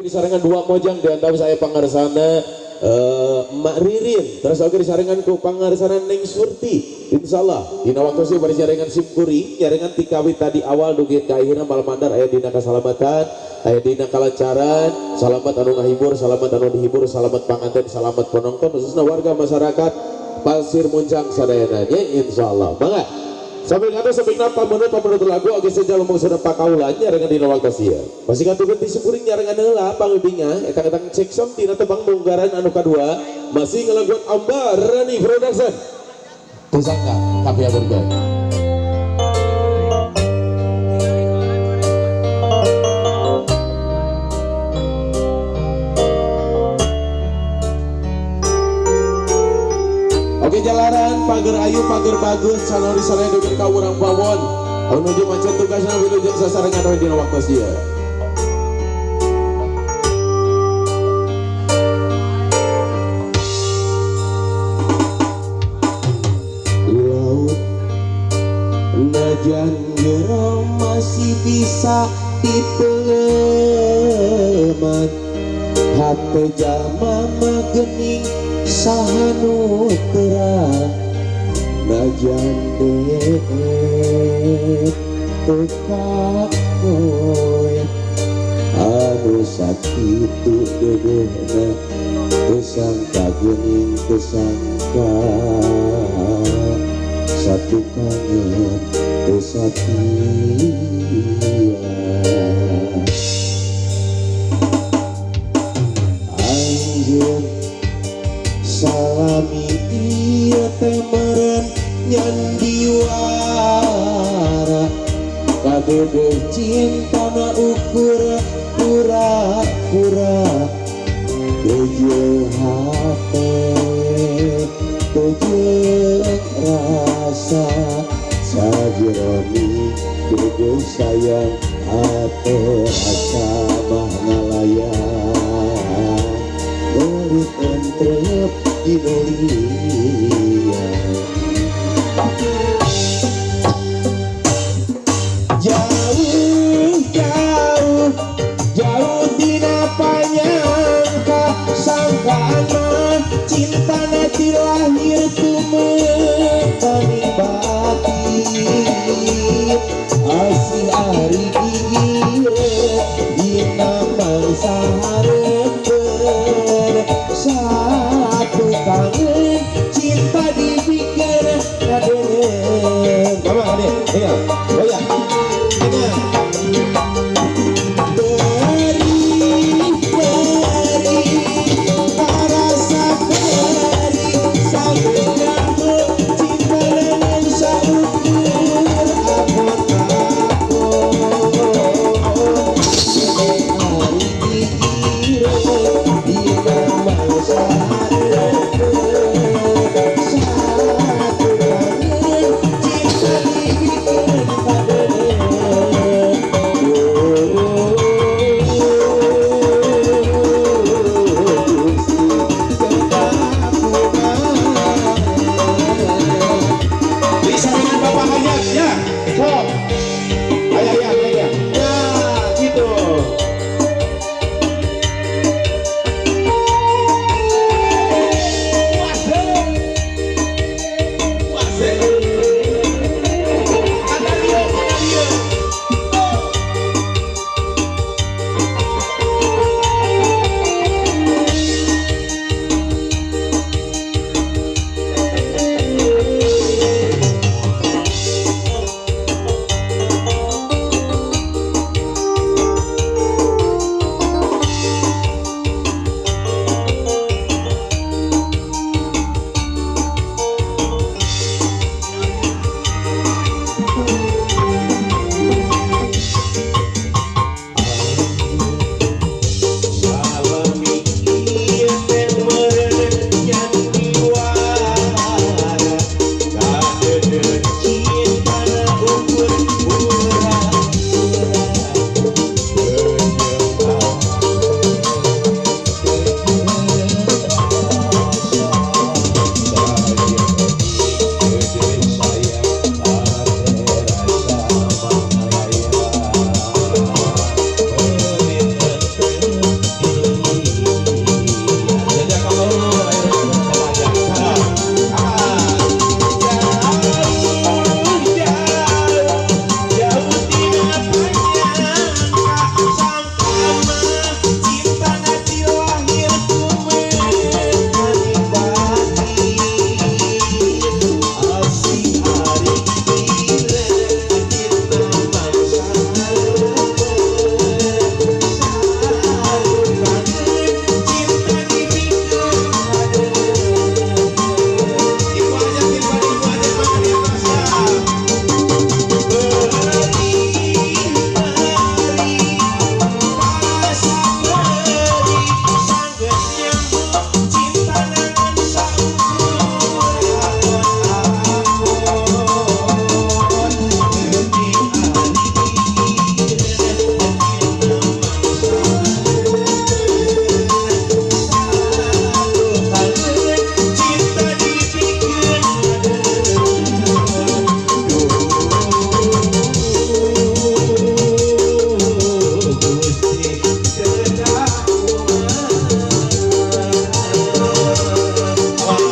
Disarengan dua mojang di antara saya pangarsana Mak Ririn, terus oge disarengan ku pangarsana Neng Surti. Insyaallah dina waktu sih bari nyarengan simkuring nyarengan ti kawit tadi awal dugi ka akhirna malam mandar aya dina kasalamatan, aya dina kalancaran, salamat anu ngahibur, salamat anu dihibur, salamat panganten, salamat penonton, khususnya warga masyarakat Pasir Muncang sadayana nya insyaallah. Mangga sampai kata sampai napa menurut menurut lagu oge seja lumung sudah pakaulan nyarengan dina waktu sia. Masih katukeun ti simkuring nyarengan heula pangubinga etang-etang cek som tina tebang munggaran anu kadua masih ngelaguan Ambar Rani Production. Tersangka kabeh aturkeun. Oke jalanan pager ayu pager bagus sanori sareng dugi ka urang pawon. Menuju macet tugasna wilujeng sasarengan we dina waktu sia. Laut najan jero masih bisa dipeleman, hate jalma mah geuning saha nu terang, najan deet teu kapoe anu sakitu deudeuhna teu sangka geuning teu sangka satu kangen teu satia. Anjeun salami ieu teh meureun nyandiwara, kadeudeuh cintana ukur pura-pura, teu hate teu rasa sajeroni deudeuh sayang hate rasa mah ngalayang meuli entrep dinulia. Jauh jauh jauh tina panyangka sangkaan mah cintana ti lahir tumekaning batin, asih ari gigireun dina mangsa hareup.